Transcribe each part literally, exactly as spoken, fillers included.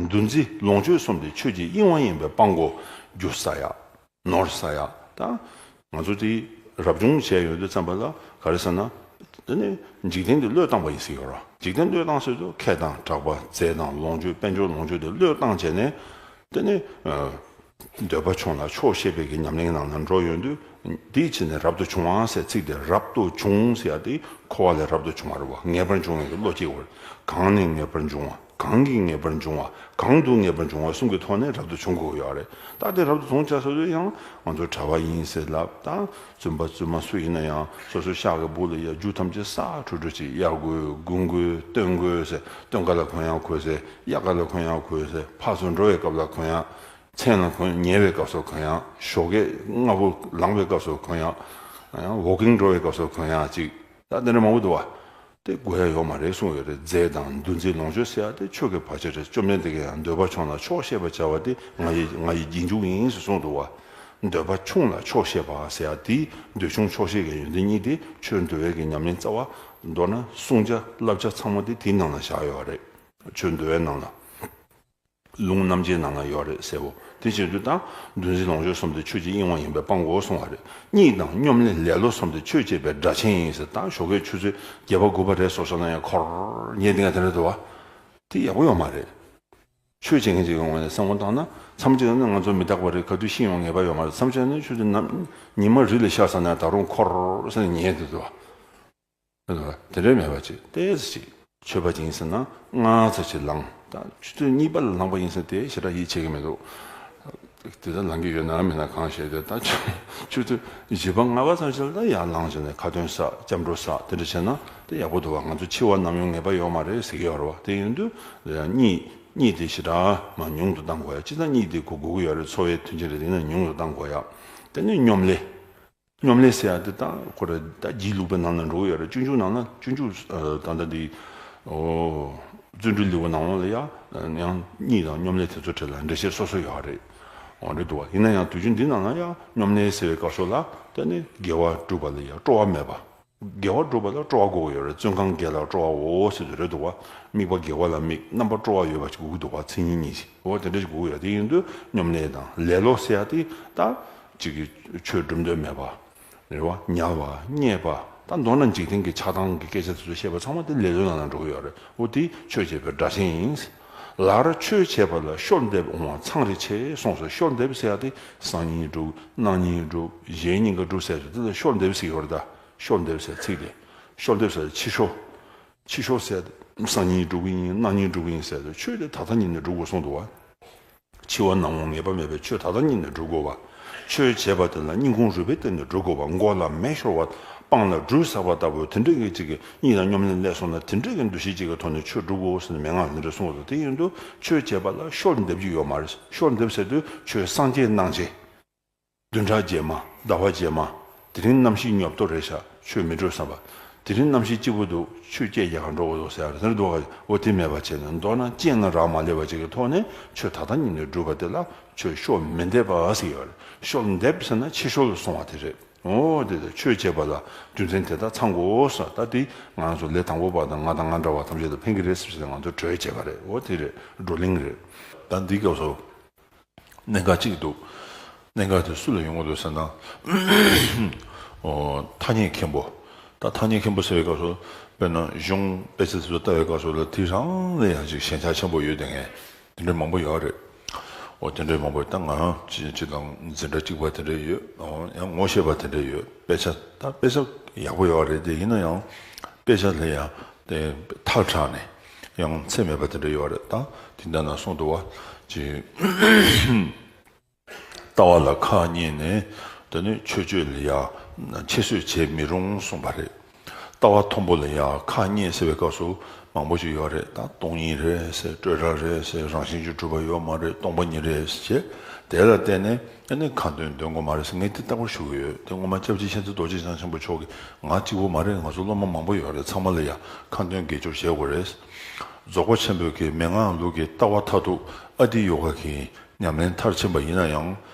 འདུ་འཛི་ལོངས་སྤྱོད་གསུམ་དེ་ཆོས་ཀྱི་གཡེང་བ་ཡིན་པས་སྤང་དགོས། རྒྱུ་ས་ཡ། ནོར་ས་ཡ། ད་ང་ཚོ་དེ་རབ་བྱུང་བྱས་ཡོང་དུས་ཙམ་པ་ལ་ག་རེ་ཟེར་ན། དེ་ནི་འཇིག་རྟེན་འདི་བློས་བཏང་བ་ཡིན་ཟེར་ཡོད་ར། འཇིག་རྟེན་བློས་བཏང་ཟེར་དུས་ཁེ་དང་གྲགས་པ་རྫས་དང་ལོངས་སྤྱོད་དཔལ་འབྱོར་ལོངས་སྤྱོད་དེ་བློས་བཏང་བྱས་ནས། དེ་ནི་འདོད་པ་ཆུང་ལ་ཆོག་ཤེས་པའི་གི་ཉམས་ལེན་ནང་ལ་འགྲོ་ཡོང་དུས། དེའི་ཕྱིར་ནི་རབ་ཏུ་བྱུང་བ་ཟེར་ཚིག་དེ་རབ་ཏུ་བྱུང་ཟེར་ཡ་དེ་འཁོར་བ་ལས་རབ་ཏུ་བྱུང་བ་རེད་བ། ངེས་པར་འབྱུང་བའི་གི་བློ་སྐྱེ་བར། གང་ནས་ངེས་པར་འབྱུང་བ། གང་གིས་ངེས་པར་འབྱུང་བ། གང་དུ་ངེས་པར་འབྱུང་བ་གསུམ་གྱི་ཐོག་ནས་རབ་ཏུ་བྱུང་དགོས་ཡོད་རེད། ད་དེ་རབ་ཏུ་བྱུང་བྱ་ཟེར་དུས་ཡང་ང་ཚོ་གྲྭ་པ་ཡིན་ཟེར་ལབ། ད་བཙུན་པ་བཙུན་མ་སུ་ཡིན་ན་ཡང་སོ་སོའི་ཤག་གི་སྦུག་ལ་ཡ་རྒྱུ་ཐམས་ཅད་ས་ཁྲུ་ཁྲུ་ཅིག་གཡར་དགོས། སྒུག་དགོས། སྟོན་དགོས་ཟེར། སྟོན་ཁ་ལ་གོན་ཡག་གོན་ཟེར། གཡར་ཁ་ལ་གོན་ཡག་གོན་ཟེར། ཕར་ཚུར་འགྲོ་བའི་སྐབས་ལ་གོན་ཡག་མཚན་ལ་གོན། ཉལ་བའི་སྐབས་སུ་གོན་ཡག་ཞོགས་ཀས་སྔ་པོ་ལངས་པའི་སྐབས་སུ་གོན་ཡག་ཝོག་ཀིང་འགྲོ་བའི་སྐབས་སུ་གོན་ཡག་ཅིག་ད་དེ་འདྲ་མང་པོ་འདུག་བ། དེ་དགོས་ཡ་ཡོད་མ་རེད་གསུངས་ཡོད་རེད། རྫས་དང་འདུ་འཛི་ལོངས་སྤྱོད་ཟེར་ཡ་དེ་ཆོས་ཀྱི་བར་ཆད་རེད། བཅོམ་ལྡན་འདས་ཀྱིས་ཡང་འདོད་པ་ཆུང་ལ་ཆོག་ཤེས་པར་བྱ་བ་དེ་ང་ཡི་ང་ཡི་རྗེས་འཇུག་ཡིན་ཟེར་གསུངས་འདུག་བ། འདོད་པ་ཆུང་ལ་ཆོག་ཤེས་པ་ཟེར་ཡ་དེ་འདོད་ཆུང་ཆོག་ཤེས་ཀྱི་ཡོན་ཏན་གཉིས་དེ་ཆོས་འདུལ་བའི་གི་ཉམས་ལེན་རྩ་བ་མདོར་ན་བསྲུང་བྱ་བསླབ་བྱ་ཚང་མ་དེ་དེའི་ནང་ལ་བཞག་ཡོད་རེད། ཆོས་འདུལ་བའི་ནང་ལ། ལུང་རྣམ་འབྱེད་ནང་ལ་ཡོད་རེད་ཟེར་བོ། དེ་བྱེད་དུས་ད་འདུ་འཛི་ལོངས་སྤྱོད་གསུམ་དེ་ཆོས་ཀྱི་གཡེང་བ་ཡིན་པས་སྤང་དགོས་གསུངས་པ་རེད། གཉིད་དང་སྙོམ་ལས་ལེ་ལོ་གསུམ་དེ་ཆོས་བྱེད་པའི་སྒྲ་ཆེན་ཡིན་ཟེར། ད་ཞོགས་ཀས་ཆུ་ཚོད་བརྒྱད་པ་དགུ་པ་རེད་སོ་སོ་ན་ཡང་འཁོར་ཉལ་དེ་ང་དེ་འདྲ་འདུག་བ། དེ་ཡག་པོ་ཡོད་མ་རེད། ཆོས་བྱེད་མཁན་ཅིག་ཡོང་བ་ནས་བསམ་བློ་བཏང་ན་མཚམས་གཅིག་ནི་ང་ཚོ་མི་རྟག་པ་རེད། ག་དུས་ཤི་ཡོང་ངེས་པ་ཡོད་མ་རེད། མཚམས་གཅིག་ནི་ཆུ་ཚོད་ནམ་ཉི་མ་རི་ལ་ཤར་ས་ན་ད་རུང་འཁོར་ཟེར་ནས་ཉལ་དེ་འདུག་བ། དེ་འདྲ་མེད་པ་ཅིག་ཏོག་ཙམ་ཅིག་མཆོད་པ་ཅིག་ཡིན་ཟེར་ན་སྔ་ཙམ་ཅིག་ལངས། ད་ཆུ་ཚོད་གཉིས་པ་ལ་ལངས་པ་ཡིན་ཟེར་དེ་ཞེ་དྲག་ཡིད་ཆེས་ཀྱི་མི་འདུག་དེ་ལྟར་ལངས་ཀྱི་ཡོད་ན་མེད་ན་གང་ཤེས། དེ་ད་ཆུ་ཆུ་ཚོད་བཞི་པ་ལྔ་པ་ཙམ་ཞིག་ལ་ཡར་ལངས་བྱས་ནས་ཁ་ཏོན་ཟ། སྐྱབས་འགྲོ་ཟ། དེ་འདྲ་བྱས་ན་དེ་ཡག་པོ་འདུག་བ། ང་ཚོ་འཆི་བ་ནམ་ཡོང་ངེས་པ་ཡོད་མ་རེད་ཟེར་གྱི་ཡོད་རེད་བ། དེ་ཡིན་དུས་གཉིད་གཉིད་དེ་ཞེ་དྲག་མ་ཉུང་དུ་གཏང་དགོས་ཡ། སྤྱིར་བཏང་གཉིད་དེ་དགོས་དགོས་ཀྱི་ཡོད་རེད། འཚོ་བའི་མཐུན་རྐྱེན་རེད། དེ་ཡིན་ན་ཉུང་དུ་གཏང་དགོས་ཡ། དེ་ནས་སྙོམ་ལས། སྙོམ་ལས་ཟེར་ཡ་དེ་ད་ཁོ་ར་ད་སྒྱིད་ལུག་པའི་ནང་ན་འགྲོ་གི་ཡོད་རེད། སྤྱོད་འཇུག་ནང་ན་སྤྱོད་འཇུག་ད་ལྟ་འདི་ཨོ་བརྩོན་འགྲུས་ལེའུ་ནང་ལ་ཡང་ཡང་གཉིད་དང་སྙོམ་ལས་དེ་ཚོ་གྲས་ལ་འགྲེལ་བཤད་སོ་སོ་ཡོད་རེད། འོ་འདྲ་འདུག་བ། ཡིན་ན་ཡང་དུས་རྒྱུན་འདི་ནང་ན་ཡང་སྙོམ་ལས་ཟེར་བའི་སྐབས་སུ་ལ་དེ་ནི་དགེ་བ་སྒྲུབ་པ་ལ་ཡང་སྤྲོ་བ་མེད་པ། དགེ་བ་སྒྲུབ་པ་ལ་སྤྲོ་བ་དགོས་ཀྱི་ཡོད་རེད། བཙོན་ཁང་བརྒྱད་ལ་སྤྲོ་བའོ་ཟེར་དུས་རེད་འདུག་བ། དམིགས་པ་དགེ་བ་ལ་དམིགས། རྣམ་པར་སྤྲོ་བ་ཡོད་པ་ཞིག་དགོས་ཀྱི་འདུག་བ། མཚན་ཉིད་གཉིས་ཤིག་འོ་དེ་འདྲ་ཞིག་དགོས་ཀྱི་ཡོད། དེ་ཡིན་དུས་སྙོམ་ལས་དང་ལེ་ལོ་ཟེར་ཡ་དེ་ད་ཅིག་གི་ཆོས་སྒྲུབ་འདོད་མེད་པ། རེད་བ། ཉལ་བ། བརྙས་པ། ད་མདོར་ན་འཇིག་རྟེན་གྱི་ཆགས་སྡང་གི་སྐད་ཆ་དེ་ཚོ་བཤད་པ་ཚང་མ་དེ་ལེ་ལོའི་ནང་ན་འགྲོ་གི་ཡོད་རེད། འོ་དེ་ཆོས་བྱེད་པའི་སྒྲ་གཅན་ཡིན། ལར་ཆོས་བྱེད་པ་ལ་བཤོལ་འདེབས་འོང་བ་མཚང་རེ་ཆེ་གསུངས་སོ། བཤོལ་འདེབས་ཟེར་ཡ་དེ་སང་ཉིན་སྒྲུབ། གནངས་ཉིན་སྒྲུབ། གཞེས་ཉིན་ག་སྒྲུབ་ཟེར་དེ་ལ་བཤོལ་འདེབས་ཟེར་གྱི་ཡོད་རེད། ད་བཤོལ་འདེབས་ཟེར་ཚིག་དེ། བཤོལ་འདེབས་ཟེར་ཕྱི་བཤོལ། ཕྱི་བཤོལ་ཟེར་དེ་སང་ཉིན་སྒྲུབ་ཀྱི་ཡིན། གནངས་ཉིན་སྒྲུབ་ཀྱི་ཡིན་ཟེར་དེ། ཆོས་དེ་ད་ལྟ་ཉིད་ནས་སྒྲུབ་དགོས་གསུངས་འདུག་བ། འཆི་བ་ནམ་འོང་ངེས་པ་མེད་པས་ཆོས་ད་ལྟ་ཉིད་ནས་སྒྲུབ་དགོས་པ། ཆོས་བྱེད་པ་དེ་ལ་སྙིང་ཁུང་རུས་པའི་གཏིང་ནས་སྒྲུབ་དགོས་པ། མགོ་ལ་མེ་ཤོར་བ་སྤང་ལ་སྦྲུལ་ཟགས་པ་ལྟ་བུ་དེ་འདྲ་གི་ཅིག་གི་གཉིད་དང་སྙོམ་ལས་སླེབས་སོང་ན་དེ་འདྲ་གི་འདུ་ཤེས་ཅིག་གི་ཐོག་ནས་ཆོས་སྒྲུབ་དགོས་ཟེར་ནས་མན་ངག་ལ་འདི་འདྲ་གསུངས་པ་དང་། དེ་ཡིན་དུས་ཆོས་བྱེད་པ་ལ་བཤོལ་འདེབས་ཀྱི་ཡོད་མ་རེད། བཤོལ་འདེབས་ཟེར་དུས་ཆོས་སངས་རྒྱས་གནང་བྱེད། བདུན་ཕྲག་རྗེས་མ། ཟླ་བ་རྗེས་མ། དེ་རིང་གནམ་གཤིས་ཉོབ་ཏོ་རེད་ཤག་ཆོས་མི་འགྲོ་བསམ་པ། དེ་རིང་གནམ་གཤིས་སྐྱིད་པོ་འདུག་ཆོས་སྐད་རྒྱག་ག་འགྲོ་དགོས་འདུག་ཟེར་ཡ་རེད། དེ་འདུག་ག་འོ་དེ་མེད་པ་བྱས་ནས་མདོར་ན་རྐྱེན་ལ་རག་མ་ལས་པ་ཅིག་གི་ཐོག་ནས་ཆོས་ད་ལྟ་ཉིད་ནས་སྒྲུབ་པ་དེ་ལ་ཆོས་བཤོལ་མི་འདེབས་པ་ཟེར་ཡོད་རེད། བཤོལ་འདེབས་ཟེར་ན་ཕྱི་བཤོལ་ལ་སོང་བ་དེ་རེད། འོ་དེ་དེ་ཆོས་བྱེད་པ་ལ་རྒྱུ་མཚན་དེ་དག་ཚང་དགོས་ཟེར། ད་དེ་ང་ཚོ་ལས་དང་པོ་པ་དང་ང་དང་ང་འདྲ་བ་ཐམས་ཅད་ལ་ཕན་གྱི་རེད་ཟེར་ཞེས་ང་ཚོ་གྲོས་བྱས་པ་རེད། འོ་དེ་རེད། བགྲོ་གླེང་རེད། ད་འདི་སྐབས་སུ། གནད་འགག་གཅིག་འདུག་གནད་འགག་དེ་སུ་ལ་ཡོང་གི་འདུག་ཟེར་ན། ཨོ། ཐ་སྙད་མཁན་པོ། ད་ཐ་སྙད་མཁན་པོ་ཟེར་བའི་སྐབས་སུ་དཔེར་ན་གཞུང་དཔེ་ཆ་དེ་ཚོ་ལྟ་བའི་སྐབས་སུ་ལ་དེ་རང་ལ་ཡང་ཅིག་ཞན་ཆ་ཆེན་པོ་ཡོད་དེ། ངས་དེ་འདྲའི་མང་པོ་ཡོད་རེད། ཨོ་དེ་འདྲའི་མང་པོ་ད་ང་རང་ཅི་ཅི་དང་འཛིན་གྲྭ་གཅིག་པ་དེ་འདྲ་ཡོད། ཨོ་ཡང་ངོ་ཤེས་པ་དེ་འདྲ་ཡོད། དཔེ་ཆ་ད་དཔེ་ཆ་ཡག་པོ་ཡོད་རེད་དེ། ཡིན་ན་ཡང་དཔེ་ཆ་ལ་ཡང་དེ་ཐག་དྲག་ནས་ཡང་ཚད་མེད་པ་དེ་འདྲ་ཡོད་རེད། ད་དེ་འདྲ་ན་གསུངས་འདུག་བ་ཅི། ལྟ་བ་ལ་ཁག་གཉིས་ནས་དེ་ནི་མཆོད་བརྗོད་ལ་ཡང་ཆེད་བཟོས་བྱེད་མི་རུང་གསུངས་པ་རེད། ལྟ་བ་མཐོན་པོ་ལ་ཡང་ཁག་གཉིས་ཟེར་བའི་སྐབས་སུ་མང་པོ་ཞིག་ཡོད་རེད། ད་སྟོང་ཉིད་རེད་ཟེར། སྤྲོས་བྲལ་རེད་ཟེར། རང་བཞིན་གྱིས་གྲུབ་པ་ཡོད་མ་རེད། སྟོང་པ་ཉིད་རེད་ཟེར། དེ་ལ་བརྟེན་ནས་ཨ་ནི་ཁ་འདོན་འདོན་དགོས་མ་རེད་ཟེར། ངས་དེ་ལྟ་བུ་ཞུ་གི་ཡོད། དེ་སྔོན་མ་སྐྱབས་རྗེ་མཁྱེན་བརྩེ་རྡོ་རྗེ་འཆང་ཆེན་པོ་མཆོག་གིས། ང་གཅིག་པོ་མ་རེད། ང་ཚོ་སློབ་མ་མང་པོ་ཡོད་རེད། ཚང་མ་ལ་ཡང་ཁ་འདོན་དགེ་སྦྱོར་བྱེད་དགོས་རེད། རྫོགས་པ་ཆེན་པོའི་གི་མན་ངག་ལུགས་ཀྱི་ལྟ་བ་མཐར་ཐུག་ཨ་ཏི་ཡོ་ག་གི་ཉམས་ལེན་མཐར་ཕྱིན་པ་ཡིན་ན་ཡང་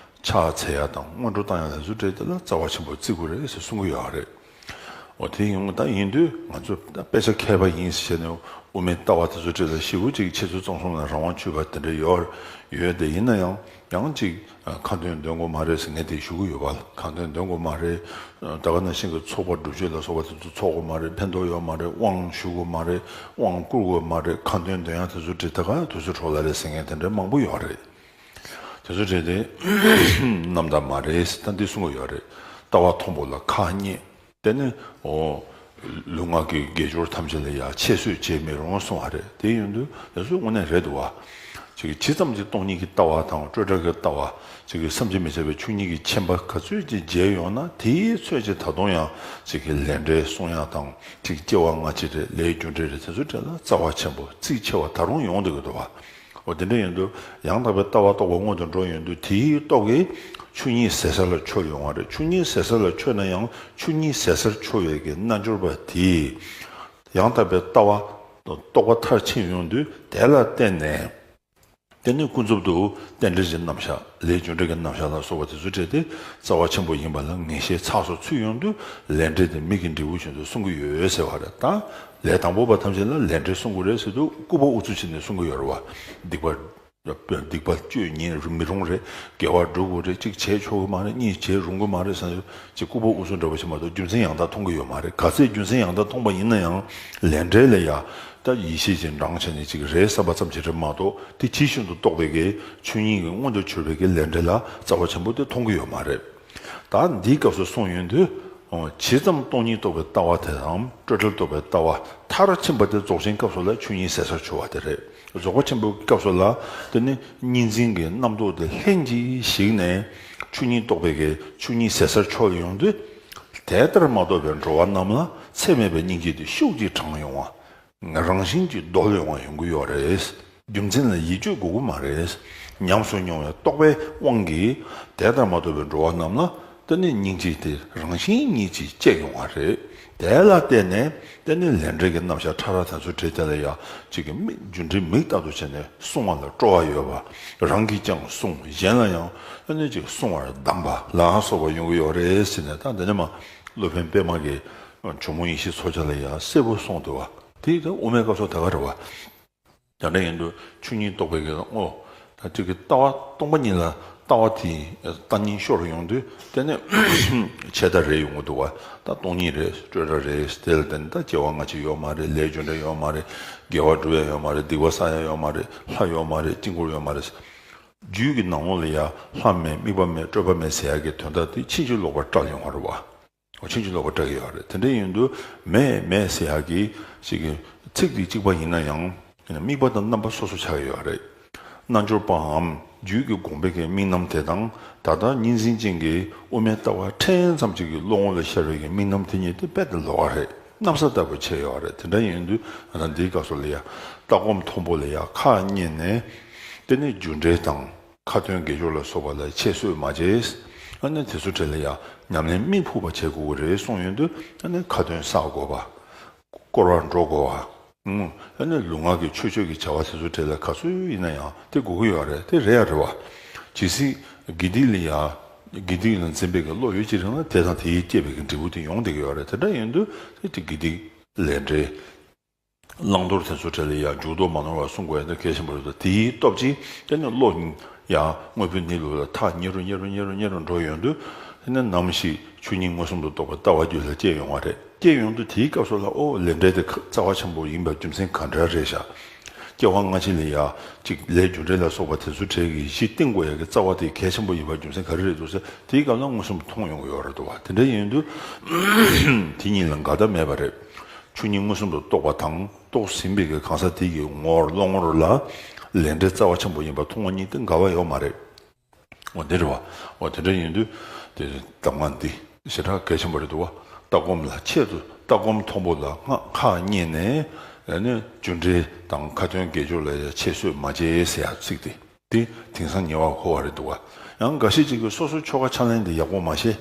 ཕྱག་འཚལ་ཡ་དང་སྔོན་འགྲོ་བཏང་ཡ་དེ་ཚོ་འདྲ་དེ་ལ་རྩ་བ་ཆེན་པོ་བརྩི་དགོས་རེད་ཟེར་གསུང་གི་ཡོད་རེད། འོ་དེ་ཡིན་ད་ཡིན་དུས་ང་ཚོ་ད་དཔེ་ཆ་མཁས་པ་ཡིན་ཟེར་ནས་ དབུ་མའི་ལྟ་བ་དེ་ཚོ་འདྲ་ལ་ཞེ་པོ་ཅིག་འཆད་རྩོད་རྩོམ་གསུམ་ལ་རང་དབང་ཆོད་པ་དེ་འདྲ་ཡོད་ཡོད་དེ། ཡིན་ན་ཡང་ཡང་ཅིག་ཁ་འདོན་འདོན་དགོས་མ་རེད་ཟེར་ངས་དེ་ཞུ་གི་ཡོད་པ། ཁ་འདོན་འདོན་དགོས་མ་རེད། ད་ག་ནང་བཞིན་གྱི་ཚོགས་པ་སྒྲུབ་མཆོད་ལ་སོགས་པ་དེ་ཚོ་ཚོགས་དགོས་མ་རེད། ཕན་ཐོགས་ཡོད་མ་རེད། དབང་ཞུ་དགོས་མ་རེད། དབང་བསྐུར་དགོས་མ་རེད། ཁ་འདོན་འདོན་ཡ་དེ་ཚོ་འདྲ་ད་ག་དུས་ཚོད་འཕྲོ་བརླག་རེད་ཟེར་མཁན་དེ་འདྲ་མང་པོ་ཡོད་རེད། དེ་ཚོ་འདྲ་དེ་རྣམ་དག་མ་རེད་ཟེར་ད་འདི་གསུང་གི་ཡོད་རེད། ལྟ་བ་མཐོན་པོ་ལ་ཁག་རྙེད། དེ་ནི་འོ། ལུས་ངག་གི་དགེ་སྦྱོར་ཐམས་ཅད་ལ་ཡང་ཆད་གསོད་བྱེད་མི་རུང་གསུང་བ་རེད། དེ་ཡིན་དུས་དེ་ཚོ་དངོས་གནས་རེད་འདུག་བ། ཅིག་ཇི་ཙམ་གྱིས་སྟོང་ཉིད་ཀྱི་ལྟ་བ་དང་སྤྲོས་བྲལ་གྱི་ལྟ་བ། ཅིག་བསམ་གྱིས་མི་ཁྱབ་པའི་ཆོས་ཉིད་ཀྱི་མཁྱེན་པ་ག་ཚོད་ཅིག་རྒྱས་ཡོང་ན་དེའི་ཚོད་ཅིག་ད་དུང་ཡང་ཅིག་གི་ལས་འབྲས་གསུང་ཡག་དང་ཅིག་སྐྱེ་བ་སྔ་ཕྱི་རེད། ལས་རྒྱུ་འབྲས་རེད། དེ་ཚོ་འདྲ་ལ་རྩ་བ་ཆེན་པོ་གཙིགས་ཆེ་བ་ད་རུང་ཡོང་བསྡད་ཀྱི་འདུག་བ། འོ་དེ་འདྲ་ཡིན་དུས་ཡང་དག་པའི་ལྟ་བ་རྟོགས་པ་སྔོན་དུ་འགྲོ་ཡོང་དུས་དེའི་སྟོབས་ཀྱིས་ཆོས་ཉིད་ཟད་ས་ལ་འཆོལ་ཡོང་བ་རེད། ཆོས་ཉིད་ཟད་ས་ལ་འཆོལ་ན་ཡང་ཆོས་ཉིད་ཟད་སར་འཆོལ་བའི་གི་རྣལ་འབྱོར་པ་དེས་ཡང་དག་པའི་ལྟ་བ་རྟོགས་པ་མཐར་ཕྱིན་ཡོང་དུས་དེ་ལ་བརྟེན་ནས་དེ་ནི་ཀུན་རྫོབ་ཏུ་རྟེན་འབྲེལ་གྱི་རྣམ་གཞག་ལས་རྒྱུ་འབྲས་ཀྱི་རྣམ་གཞག་ལ་སོགས་པ་དེ་ཚོ་འདྲ་དེ་རྩ་བ་ཆེན་པོ་ཡིན་པ་ལ་ངེས་ཤེས་ཚགས་སུ་ཚུད་ཡོང་དུས་ལས་འབྲས་དེ་མིག་གི་འབྲས་བུ་བཞིན་དུ་གསུང་གི་ཡོད་ཟེར་བ་རེད། ད་ལས་དང་པོ་པ་ཐམས་ཅད་ལ་ལས་འབྲས་གསུང་གི་རེད་ཟེར་དུས་སྐུར་པ་ཨུ་ཚུགས་བྱས་ནས་གསུང་གི་ཡོད་རེད་བ། སྡིག་པ། སྡིག་པ་སྤྱོད་ཉེས་རུང་མི་རུང་རེད། དགེ་བ་སྒྲུབ་དགོས་རེད། གཅིག་བྱེད་ཆོག་གི་མ་རེད། གཉིས་བྱེད་རུང་གི་མ་རེད་ཟེར་ན་ཅིག་ལྐུགས་པ་ཨུ་ཚུགས་འདྲ་པོ་ཞིག་མ་གཏོགས་རྒྱུ་མཚན་ཡང་དག་མཐོང་གི་ཡོད་མ་རེད། ག་ཚད་རྒྱུ་མཚན་ཡང་དག་མཐོང་པ་ཡིན་ན་ཡང་ལས་འབྲས་ལ་ཡ་ད་ཡིད་ཆེས་ཀྱི་འགྲངས་བྱས་ནས་ཅིག་རེད་བསམ་པ་ཙམ་ཞིག་རེད་མ་གཏོགས་དེ་ཇི་བཞིན་དུ་རྟོགས་པའི་གི་ཆོས་ཉིད་ཀྱི་མངོན་དུ་གྱུར་པའི་གི་ལས་འབྲས་ལ་རྩ་བ་ཆེན་པོ་དེ་མཐོང་གི་ཡོད་མ་རེད། ད་འདིའི་སྐབས་སུ་གསུངས་ཡོང་དུས། ཇི་ཙམ་སྟོང་ཉིད་རྟོགས་པའི་ལྟ་བ་དེ་དང་སྤྲོས་བྲལ་རྟོགས་པའི་ལྟ་བ་མཐར་ཕྱིན་པ་དེ་རྫོགས་ཆེན་སྐབས་སུ་ལ་ཆོས་ཉིད་ཟད་སར་འཆོལ་བ་དེ་རེད། རྫོགས་པ་ཆེན་པོའི་སྐབས་སུ་ལ་དེ་ནི་གཉིས་འཛིན་གྱི་རྣམ་རྟོག་དེ་ལྷན་ཅིག་ཞིག་ནས་ཆོས་ཉིད་རྟོགས་པའི་གི་ཆོས་ཉིད་ཟད་སར་འཆོལ་ཡོང་དུས། དེ་ལྟར་མ་རྟོགས་པའི་འགྲོ་བ་རྣམས་ལ་ཚད་མེད་པའི་སྙིང་རྗེ་དེ་ཤུགས་ཀྱིས་དྲངས་ཡོང་བ། རང་བཞིན་གྱིས་རྡོལ་ཡོང་བ་ཡོང་གི་ཡོད་རེད། རྒྱུ་མཚན་ལ་ཡིད་དཔྱོད་དགོས་ཀྱི་མ་རེད། ཉམས་སུ་མྱོང་བའི་རྟོག་པའི་དབང་གིས་དེ་ལྟར་མ་རྟོགས་པའི་འགྲོ་བ་རྣམས་ལ་དེ་ནི་སྙིང་རྗེ་དེ་རང་བཞིན་ཉིད་ཀྱིས་སྐྱེ་ཡོང་བ་རེད། དེ་ལ་བརྟེན་ནས་དེ་ནི་ལས་འབྲས་ཀྱི་རྣམ་གཞག་ཕྲ་རགས་དེ་ཚོ་འབྲེལ་དེ་ལ་ཡང་གཅིག་གི་མིག་རྒྱུ་འབྲས་མིག་ལྟ་བུ་བྱས་ནས་གསུང་བ་ལ་སྤྲོ་བ་ཡོད་པ། རང་གིས་ཀྱང་གསུང་གཞན་ལ་ཡང་དེ་ནི་གཅིག་གསུང་བར་གདམས་པ་ལ་སོགས་པ་ཡོང་གི་ཡོད་རེད་ཟེར་ནས། ད་འདི་ནས་མ་སློབ་དཔོན་པད་མ་གིས་ཇོ་མོ་ཡེ་ཤེས་མཚོ་རྒྱལ་ལ་ཡང་གསལ་པོ་གསུངས་འདུག་བ། དེ་ད་དབུ་མའི་སྐབས་སུ་ད་ག་རེད་བ། ཡང་འདྲ་ཡིན་དུས་ཆོས་ཉིད་རྟོགས་པའི་གི་དངོས། ད་ཅིག་གི་ལྟ་བ་སྟོང་པ་ཉིད་ལ་ལྟ་བ་དེ་ལྟ་ཉིད་ཤོར་ཡོང་དུས་དེ་ནི་ཆད་ལྟ་རེ་ཡོང་གི་འདུག་བ། ད་སྟོང་ཉིད་རེད། སྤྲོས་བྲལ་རེད། དེ་ལ་བརྟེན་ད་སྐྱེ་བ་སྔ་ཕྱི་ཡོད་མ་རེད། ལས་རྒྱུ་འབྲས་ཡོད་མ་རེད། དགེ་བ་སྒྲུབ་ཡ་ཡོད་མ་རེད། སྡིག་པ་བསགས་ཡ་ཡོད་མ་རེད། ལྷ་ཡོད་མ་རེད། དཀྱིལ་འཁོར་ཡོད་མ་རེད། རྒྱུད་ཀྱི་ནང་ལོགས་ལ་ཡ་ལྷ་མེད། དམིགས་པ་མེད། སྤྲོས་པ་མེད་ཟེར་ཡ་གི་དོན་དག་དེ་ཕྱིན་ཅི་ལོག་པར་བཀྲལ་ཡོང་བ་རེད་བ། འོ་ཕྱིན་ཅི་ལོག་པར་བཀྲལ་གྱི་ཡོད་རེད། དེ་འདྲ་ཡིན་དུས་མེད་མེད་ཟེར་ཡག་གི་ཅིག་གི་ཚིག་དེ་གཅིག་པ་ཡིན་ན་ཡང་དམིགས་པ་དང་རྣམ་པ་སོ་སོ་ཆགས་ཀྱི་ཡོད་རེད། རྣལ་འབྱོར་པའམ་རྒྱུད་ཀྱི་དགོངས་པའི་གི་དམིགས་རྣམ་དེ་དང་ད་ལྟ་གཉིས་འཛིན་ཅན་གྱི་དབུ་མའི་ལྟ་བ་ཕྲན་ཙམ་ཅིག་གི་བློ་ངོ་ལ་ཤར་བའི་གི་དམིགས་རྣམ་དེ་གཉིས་དེ་རྦད་དེ་ལོགས་ཀ་རེད། གནམ་ས་ལྟ་བུ་ཕྱེ་ཡོད་རེད། དེ་འདྲ་ཡིན་དུས་ང་རང་འདིའི་སྐབས་སུ་ལ་ཡ་ལྟ་སྒོམ་མཐོན་པོ་ལ་ཡ་ཁག་རྙེད་ནས་དེ་ནས་རྒྱུ་འབྲས་དང་། ཁ་ཏོན་དགེ་སྦྱོར་ལ་སོགས་པ་ལ་ཆད་གསོད་མ་བྱེད། ཨ་ནི་དེ་ཚོ་གྲས་ལ་ཡང་ཉམས་ལེན་དམིགས་ཕུག་པ་བྱེད་དགོས་ཀྱི་རེད་གསུངས་ཡོང་དུས། ཨ་ནི་ཁ་ཏོན་བསགས་དགོས་པ། སྐོར་བ་འགྲོ་དགོས་པ། ཨུམ། ཨ་ནི་ལུས་ངག་གི་ཆོས་སྤྱོད་ཀྱི་བྱ་བ་དེ་ཚོ་གྲས་ལ་ག་ཚོད་ཡིན་ན་ཡང་དེ་དགོས་ཀྱི་ཡོད་རེད། དེ་རེད་ཡ་རེད་བ། ཇི་སྲིད་དགེ་སྡིག་ལ་ཡ། དགེ་སྡིག་ལ་འཛིན་པའི་གི་བློ་ཡོད་ཅི་རིང་ལ་དེ་དང་དེའི་སྐྱེས་པའི་གི་འབྲས་བུ་དེ་ཡོང་བསྡད་ཀྱི་ཡོད་རེད། དེ་འདྲ་ཡིན་དུས་དེ་དགེ་སྡིག་ལས་འབྲས། བླང་དོར་དེ་ཚོ་གྲས་ལ་ཡང་འཇུག་ལྡོག་མ་ནོར་བར་སྲུང་དགོས་ཡ་དེ་གལ་ཆེན་པོ་རེད་དོ། དེའི་སྟོབས་ཀྱིས་དེ་ནི་བློ་ཡང་དངོས་པོའི་གནས་ལུགས་ལ་ཐག་ཉེ་རུ་ཉེ་རུ་ཉེ་རུ་ཉེ་རུ་འགྲོ་ཡོང་དུས། དེ་ནི་ནམ་ཞིག་ཆོས་ཉིད་མངོན་སུམ་དུ་རྟོགས་པའི་ལྟ་བ་རྒྱུད་ལ་སྐྱེ་ཡོང་བ་རེད། སྐྱེ་ཡོང་དུས་དེའི་སྐབས་སུ་ལ་ཨོ་ལས་འབྲས་དེ་རྩ་བ་ཆེན་པོ་ཡིན་པའི་རྒྱུ་མཚན་ག་འདྲ་རེད་ཤག་སྐྱེ་བ་སྔ་ཕྱི་ལ་ཡ་གཅིག་ལས་རྒྱུ་འབྲས་ལ་སོགས་པ་དེ་ཚོ་གྲས་ཀྱི་གཞི་བཏིང་དགོས་ཡ་གི་རྩ་བ་དེ་གལ་ཆེན་པོ་ཡིན་པའི་རྒྱུ་མཚན་ག་རེ་རེད་འདུག་ཟེར་དེའི་སྐབས་ལ་མངོན་སུམ་དུ་མཐོང་ཡོང་གི་ཡོད་རེད་འདུག་བ། དེ་འདྲ་ཡིན་དུས་དེ་གཉིས་ལ་འགལ་ཟླ་མེད་པ་རེད། ཆོས་ཉིད་མངོན་སུམ་དུ་རྟོགས་པ་དང་རྟོགས་ཟིན་པའི་གི་གང་ཟག་དེ་གི་ངོར་བློ་ངོར་ལ་ལས་འབྲས་རྩ་བ་ཆེན་པོ་ཡིན་པ་མཐོང་བ་གཉིས་དེ་འགལ་བ་ཡོད་མ་རེད། འོ་དེ་རེད་བ། འོ་དེ་འདྲ་ཡིན་དུས་དེ་གདམས་ངག་འདི་ཞེ་དྲག་གལ་ཆེན་པོ་རེད་འདུག་བ། ལྟ་སྒོམ་ལ་ཆེད་དུ་ལྟ་སྒོམ་མཐོན་པོ་ལ་སྔགས་ཁག་རྙེད་ནས་ཨ་ནི་རྒྱུ་འབྲས་དང་ཁ་ཏོན་དགེ་སྦྱོར་ལ་ཡང་ཆད་གསོད་མ་བྱེད་ཟེར་ཡ་ཚིག་དེ། དེ་དེང་སང་ཉེ་བར་མཁོ་བ་རེད་འདུག་བ། ཡང་འགའ་ཤས་ཅིག་གིས་སོ་སོའི་ཆོ་ག་ཕྱག་ལེན་དེ་ཡག་པོ་མ་ཤེས།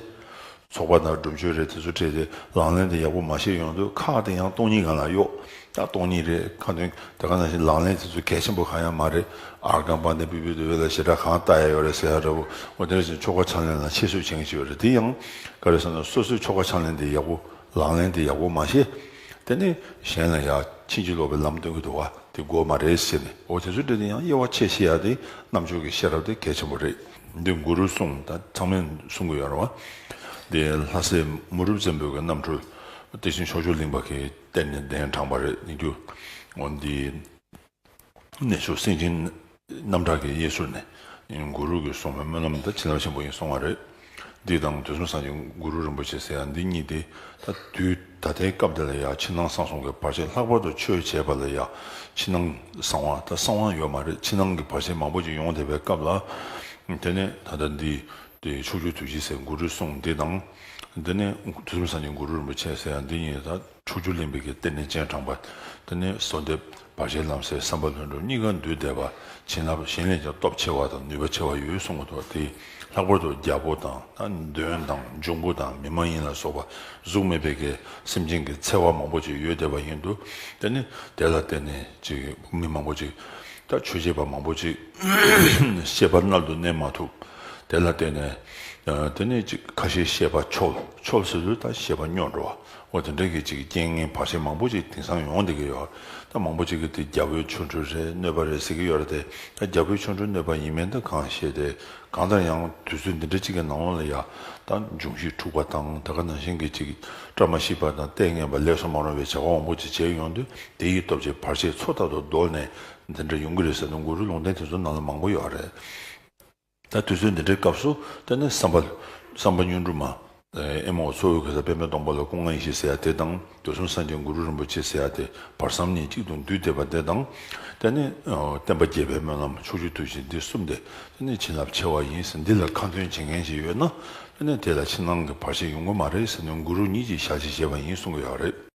ཚོགས་པ་དང་སྒྲུབ་མཆོད་རེད། དེ་ཚོ་བྲིས་ཏེ་ལག་ལེན་དེ་ཡག་པོ་མ་ཤེས་ཡོང་དུས་ཁག་དེ་ཡང་སྟོང་ཉིད་སྒང་ལ་གཡོགས། ད་སྟོང་ཉིད་རེད། ཁ་ཏོན་དེ་ག་ནང་བཞིན་ལག་ལེན་དེ་ཚོ་གལ་ཆེན་པོ་གང་ཡང་མ་རེད། ཨར་ཁང་པ་འདི་པི་པི་དུ་བེ་ལ་ཞེ་དྲག་གང་ལྟ་ཡ་ཡོད་རེད་ཟེར་ཡ་འདྲ་བོ། འོ་དེ་འདྲ་བཞིན་ཆོ་ག་ཕྱག་ལེན་ལ་ཆད་གསོད་བྱེད་མཁན་ཅིག་ཡོད་རེད། དེ་ཡང་ག་རེ་ཟེར་ན་སོ་སོའི་ཆོ་ག་ཕྱག་ལེན་དེ་ཡག་པོ་ལག་ལེན་དེ་ཡག་པོ་མ་ཤེས། དེ་ནས་གཞན་ལ་ཡ། ཕྱིན་ཅི་ལོག་པའི་ལམ་སྟོན་གྱི་འདུག་བ། དེ་དགོས་མ་རེད་ཟེར་ནས། འོ་དེ་ཚོའི་གྲས་དེ་ཡང་དབྱེ་བ་ཕྱེ་ཤེས་ཡ་དེ་རྣམ་དཔྱོད་ཀྱི་ཤེས་རབ་དེ་གལ་ཆེན་པོ་རེད། འདི་གུ་རུའི་གསུང་ད་ཚང་མས་གསུང་གི་ཡོད་རེད་བ། འདི་ལྷ་སྲས་མུ་རུབ་བཙན་པོའི་གི་རྣམ་འཕྲུལ། དེ་བཞིན་ཕྱོགས་བཅུར་གླིང་པ་གིས་གཏེར་ནས་གདན་དྲངས་པ་རེད། འདི་རྒྱུ་འོ་འདི། གནས་མཆོག་སེང་ཆེན་རྣམ་གྲྭ་གི་དབྱེ་ཟུར་ནས་གུ་རུ་གི་གསུང་བའི་སྨོན་ལམ་དང་བྱིན་རླབས་ཆེན་པོ་ཡིན་གསུང་བ་རེད། འདི་དང་དུས་གསུམ་སངས་རྒྱས་གུ་རུ་རིན་པོ་ཆེ་ཟེར་ཡ་འདི་གཉིས་དེ་ད་དུས་ད་ལྟའི་སྐབས་འདི་ལ་ཡ་ཕྱི་ནང་གསང་གསུམ་གྱི་བར་ཆད་ལྷག་པར་དུ་ཆོས་བྱེད་པ་ལ་ཡ་ཕྱི་ནང་གསང་བ་ད་གསང་བ་ཡོད་མ་རེད། ཕྱི་ནང་གི་བར་ཆད་མང་པོ་ཅིག་ཡོང་བསྡད་པའི་སྐབས་ལ། དེ་ནས་ད་ལྟ་འདི་དེ་ཕྱོགས་བཅུའི་ཐུགས་རྗེ་ཟེར་གུ་རུའི་གསུང་འདི་དང་། དེ་ནས་དུས་གསུམ་སངས་རྒྱས་གུ་རུ་རིན་པོ་ཆེ་ཟེར་ཡ་འདི་གཉིས་ད། ཕྱོགས་བཅུར་གླིང་པའི་གི་གཏེར་ནས་སྤྱན་དྲངས་པ། དེ་ནས་གསོལ་འདེབས་བར་ཆད་ལམ་སེལ་བསམ་པ་ལྷུན་གྲུབ་གཉིས་ཀ་འདུས་བསྡད་པ། བྱིན་རླབས་གཞན་ལས་ཀྱང་སྟོབས་ཆེ་བ་དང་ནུས་པ་ཆེ་བ་ཡོད་གསུང་གི་འདུག་དེ་ལྷག་པར་དུ་རྒྱལ་པོ་དང་ད་གདོན་དང་འབྱུང་པོ་དང་མི་མ་ཡིན་ལ་སོགས་པ་གཟུགས་མེད་པའི་གི་སེམས་ཅན་གྱི་འཚེ་བ་མང་པོ་ཅིག་ཡོད་བསྡད་པ་ཡིན་དུས། དེ་ནས་དེ་ལ་བརྟེན་ནས་ཅིག་མི་མང་པོ་ཅིག་ད་ཆོས་བྱེད་པ་མང་པོ་ཅིག་སྐྱེས་པ་མནལ་དུ་གནས་མ་ཐུབ། དེ་ལ་བརྟེན་ནས་ཨ་དེ་ནས་ཅིག་ཁ་ཤས་སྐྱེས་པ་འཆོལ། འཆོལ་ཟེར་དུས་ད་སྐྱེས་པ་སྨྱོ་འགྲོ་བ། འོ་དེ་འདྲ་གི་ཅིག་རྐྱེན་ངན་བར་ཆད་མང་པོ་ཅིག་དེང་སང་ཡོང་བསྡད་ཀྱི་ཡོད། ད་མང་པོ་ཅིག་གིས་དེ་རྒྱལ་པོའི་ཆོ་འཕྲུལ་རེད་གནོད་པ་རེད་ཟེར་གྱི་ཡོད་རེད་དེ། ད་རྒྱལ་པོའི་ཆོ་འཕྲུལ་གནོད་པ་ཡིན་མིན་ད་གང་ཤེས་ཏེ། གང་ལྟར་ཡང་དུས་ཚོད་འདི་འདྲ་ཅིག་གི་ནང་ལོགས་ལ་ཡ་ད་འབྱུང་བཞི་འཁྲུགས་པ་དང་ད་ག་ནང་བཞིན་གྱི་ཅིག་བཀྲ་མ་ཤིས་པ་དང་ལྟས་ངན་པ་ལེགས་སོ་མ་རུང་བའི་བྱ་བ་མང་པོ་ཅིག་བྱས་ཡོང་དུས་དེ་ཡི་སྟོབས་ཀྱིས་བར་ཆད་ཚོ་ལྟ་བུ་བཟློག་ནས་འདི་འདྲ་ཡོང་གི་རེད་ཟེར་ནས་གུ་རུའི་ལུང་བསྟན་དེ་ཚོ་ནང་ལ་མང་པོ་ཡོད་རེད། ད་དུས་ཚོད་འདི་འདྲའི་སྐབས་སུ་དེ་ནས་བསམ་པ་བསམ་པ་སྨྱོ་འགྲོ་མ། ཨེ་མའོ་གཙོ་བོའི་གེ་སར་པདྨའི་སྡོང་པོ་ལ་སྐུ་ལྔ་ཡེ་ཤེས་ཟེར་ཡ་དེ་དང་དུས་གསུམ་སངས་རྒྱས་གུ་རུ་རིན་པོ་ཆེ་ཟེར་ཡ་དེ་བར་མཚམས་གཉིས་གཅིག་ཏུ་འདུས་བསྡད་པ་དེ་དང་། དེ་ནས་ཨ་བསྟན་པ་རྒྱས་པའི་སྨོན་ལམ་ཕྱོགས་བཅུའི་ཐུགས་རྗེ་འདི་གསུམ་དེ་དེ་ནས་བྱིན་རླབས་ཆེ་བ་ཡིན་ཟེར། འདི་ལ་ཁ་འདོན་བྱེད་མཁན་ཞིག་ཡོད་ན་དེ་ནས་དེ་ལ་ཕྱི་ནང་གི་བར་ཆད་ཡོང་གི་མ་རེད་ཟེར་ནས་གུ་རུ་ཉིད་ཀྱིས་ཞལ་གྱིས་བཞེས་པ་ཡིན་གསུང་གི་ཡོད་རེད།